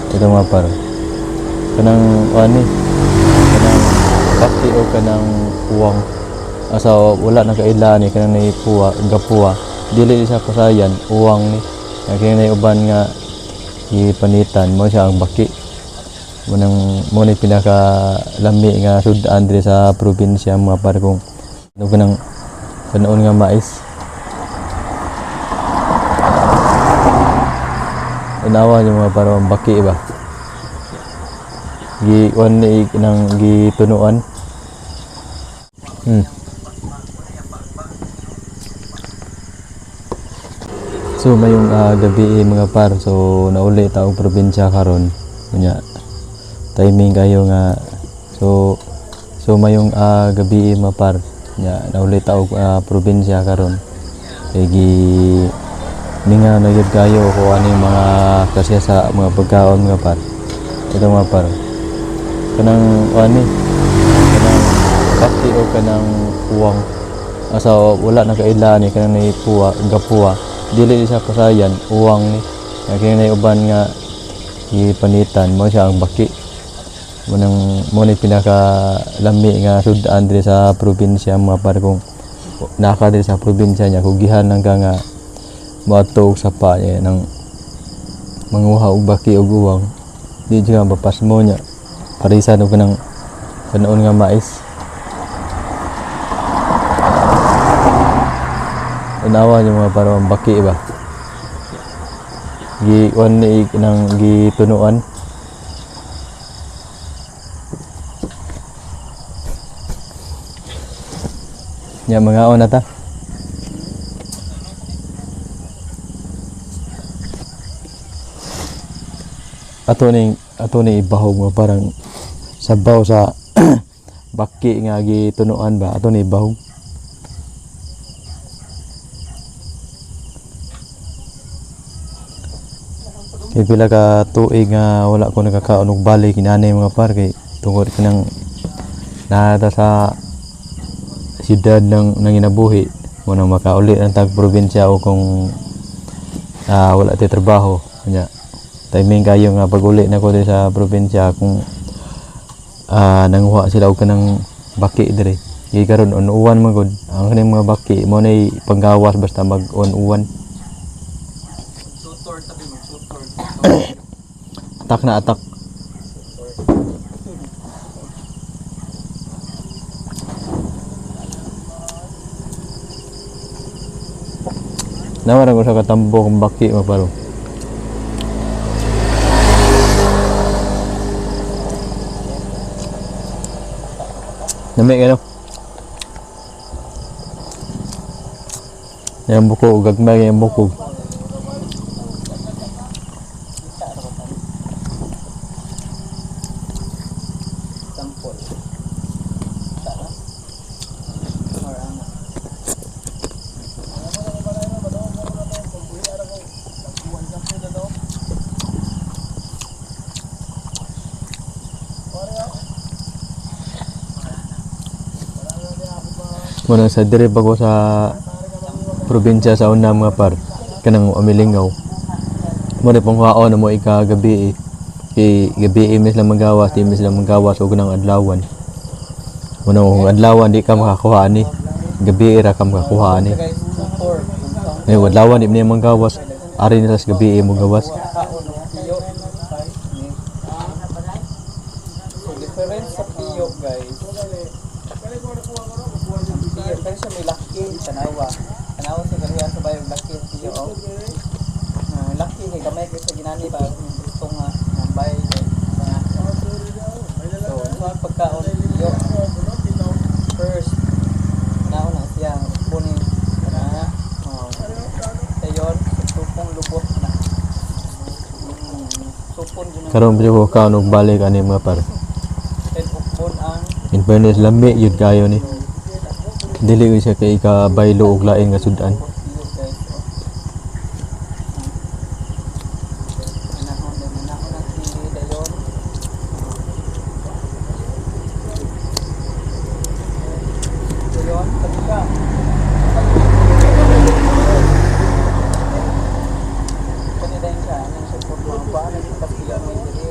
Ito, mga par. Kanang ani, kanang baki o kanang uwang. Asa wala na kaila ni kanang naipuwa, gapuwa. Dili siya pasayan, uwang ni. Kaya na uban nga ipanitan mo siya ang baki. Munang mo ni pinaka lami nga sud-an diri sa probinsya, mga par, kung ano kanang kanoon nga mais. Tanawa niyo, mga par, ang baki ba? Gi kuan ni nang gitunuan. So mayong gabi eh, mga par. So nauli ta og probinsya karon. Unya timing kayo nga so mayong gabi eh, mga par. Nya nauli ta og probinsya karon. Kay gi mingaw na gyud kayo kung ano yung mga klase sa mga pagkaon, mga par. Ito, mga par. Kanang ani, kanang baki o kanang uwang. Asa wala na kaila ni kanang naipuwa, gapuwa. Dili siya pasayan, uwang ni. Kaya na uban nga ipanitan mo siya ang baki. Munang mo ni pinaka lami nga sud-an diri sa probinsya, mga par, kung naka diri sa probinsya niya kugihan lang ka nga moadto og sapa niya nang manguha og baki og uwang, di siya mapasmo niya parisan og kanang kanoon nga mais. Tanawa niyo, mga par, ang baki ba? Gi kuan ni nang gitunuan. Nya mangaon na ta. Ato ning ibahog mo parang sabaw sa baki nga gitunuan ba, ato ni ibahog. Kay pila ka tuig nga wala ko nakakaon og balik inani, mga par, kay tungod kanang naa sa siyudad ng nanginabuhi mo nang makauli ang tag probinsya o kung wala tay trabaho nya timing kayo nga pag-uli na ko diri sa probinsya kung nanguha sila og kanang baki diri. Gi karon on-uwan man gud ang kaning mga baki mo nay panggawas basta mag on-uwan. Sutor tabi mag sutor. Atak na atak. Naman ko sa katambo kung baki maparo. Nami ka no? Yang buko, gagmay yung buko. Sample. Tara. Or ano. Muna sa dire pa ko sa probinsya sa una, mga par, kanang amilingaw. Mo na panghaon na mo ika gabi eh. Kay gabi eh, mis lang magawas, di mis lang magawas og nang adlawan. Mo na kung adlawan di ka makakuha ani. Gabi ra ka makakuha ani. Guys, sutor. Ngayon adlawan di man niya manggawas. Ari nila sa gabi eh, mo gawas. Kaon og piyo. So difference sa piyo, guys. Piyo pero siya may laki, tanawa. Tanawa sa garihan sa bayog laki ang piyo oh. Laki kay gamay kay sa ginani ba gusto nga nambay kay nga. So, sa pagkaon piyo. First, nauna na siya kunin na oh. Dayon, supong lubot na. Supon yun ang Karon pa ko kaon og balik ani, mga par. then ukbon ang In fairness, lami yun kayo ni. Dili ko siya kay ikabaylo og lain nga sudan. piyo, guys. Oh. Anahon din, anahon ang sili dayon. Dayon, tabi ka. Kani dayon siya, anong support mo pa, ano sa piyo mo diri.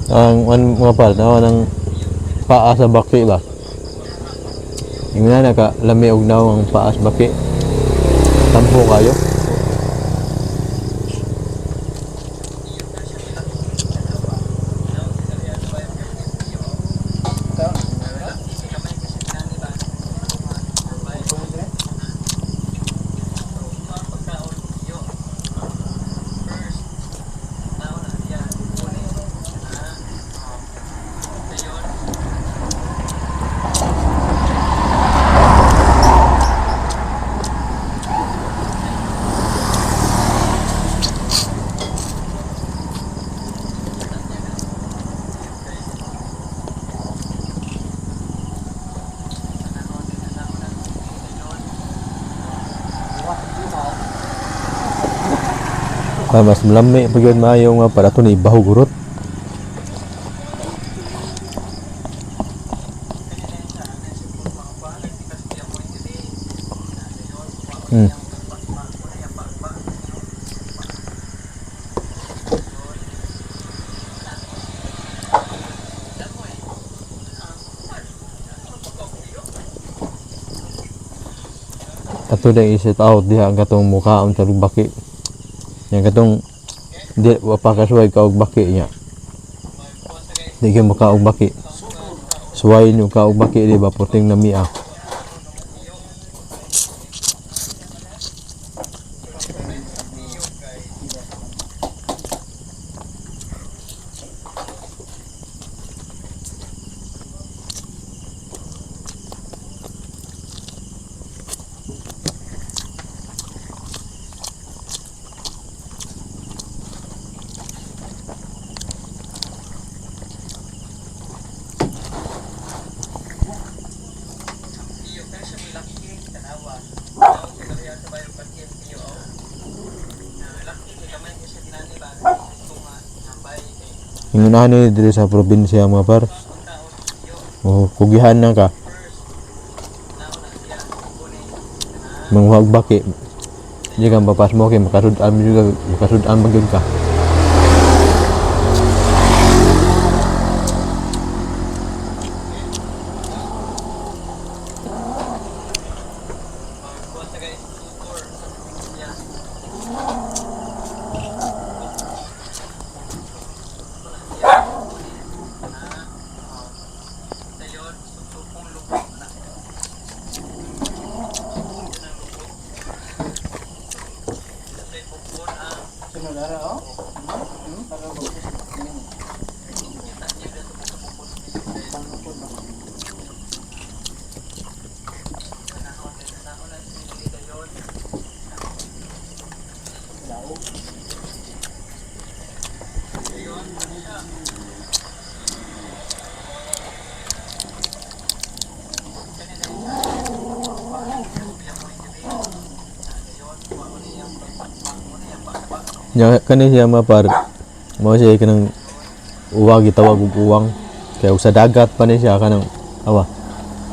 Ang mga par, nawa ng paa sa baki ba? Yung na naka lami og naw ang paa sa baki. Tampo kayo. Pa mas lami pag yun maayo nga para to ni bahog urot. Ato na i-set out diha ang katong mukhaon sa baki. Yang katong di wa pa kasuway ka og baki niya. Di kayo makaog baki. Suway nyo ka og baki di ba puting namia. Ingunahan ni diri sa probinsya mga par. O kugihan na ka. Manguhag baki. Di ka mapas mo kay makasud-an mo juga makasud-an man gyud ka. Sunod ara oh. Para ba? Nya kani siya mga par. Mao siya kanang uwag gitawag og uwang. Kaya og sa dagat pa ni siya kanang awa.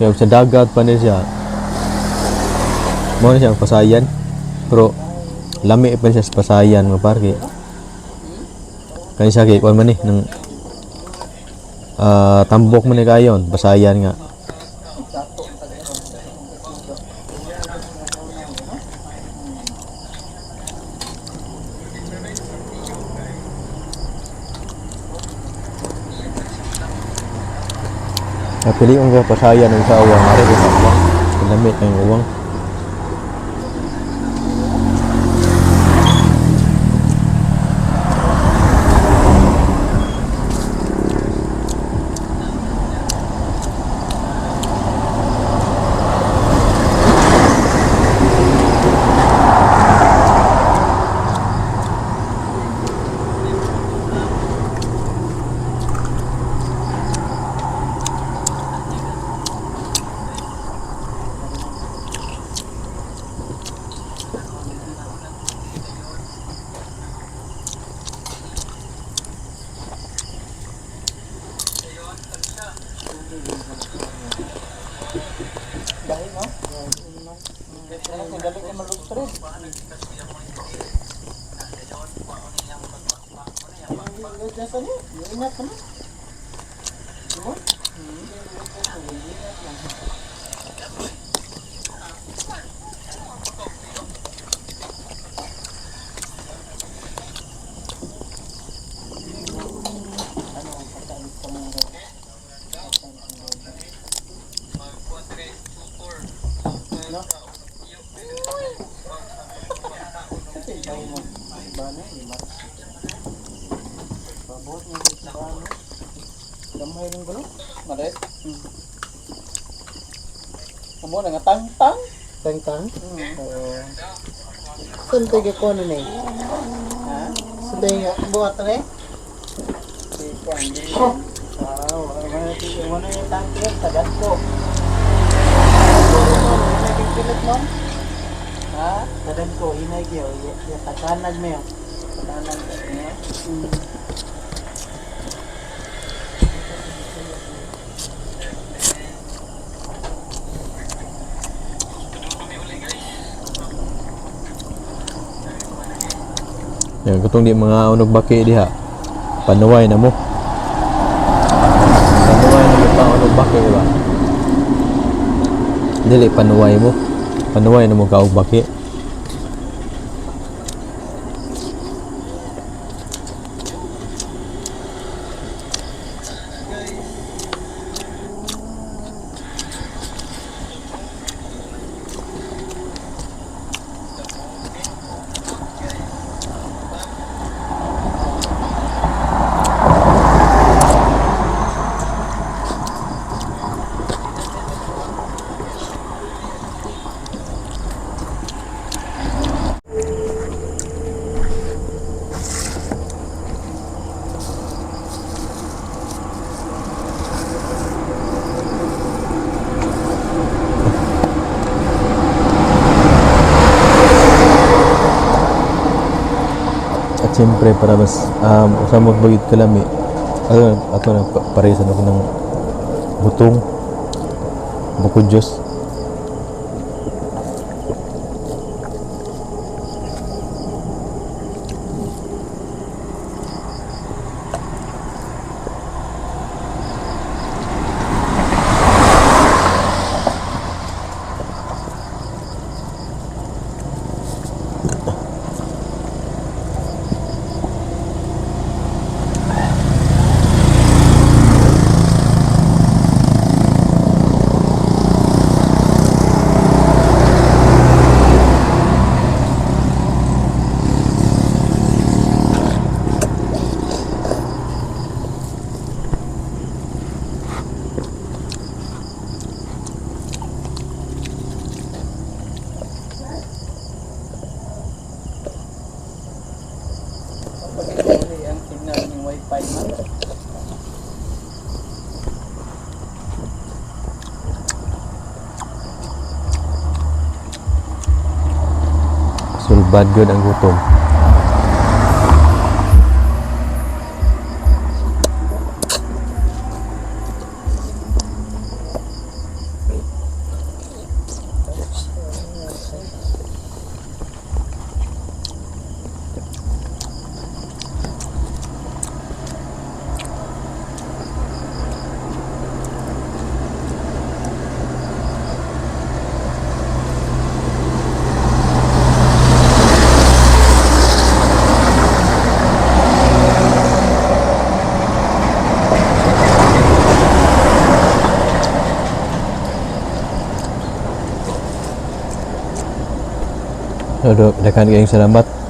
Kaya og sa dagat pa ni siya. Mao ni siya ang pasayan. Pero lami pa siya sa pasayan mga par kay kani siya kay kuan man ni nang tambok man ni kayon pasayan nga. Napili ang pasayan ng sa uwang ari ko sa uwang. Lami ang uwang. Dahil no? Ano dali kay malustred. Ingat ka na. Mo? Gamay rin gulo. Malit. Amo na nga tang-tang. Tang-tang? Mm. Oo. Saan tayo ko na eh? Ha? Saan tayo nga? Buhat na eh? Si Kwan. Ah, wala wala yung tangkir sa ko. Pilit mo? Ha? Tadan ko, hinay kayo. Yatakanag mo yun. Tanan ka niya. Yan, kutong di mga unog baki diha. Panuway na mo. Panuway na mo pa unog baki ba? Dili panuway mo. Panuway na mo ka og baki. At siyempre para mas usa mo bagit kalami. Ato ato na paresan ako ng butong bukod Diyos. Pag ang signal ng wifi man. Sulbad gud ang gutom. So, daghan kayong salamat.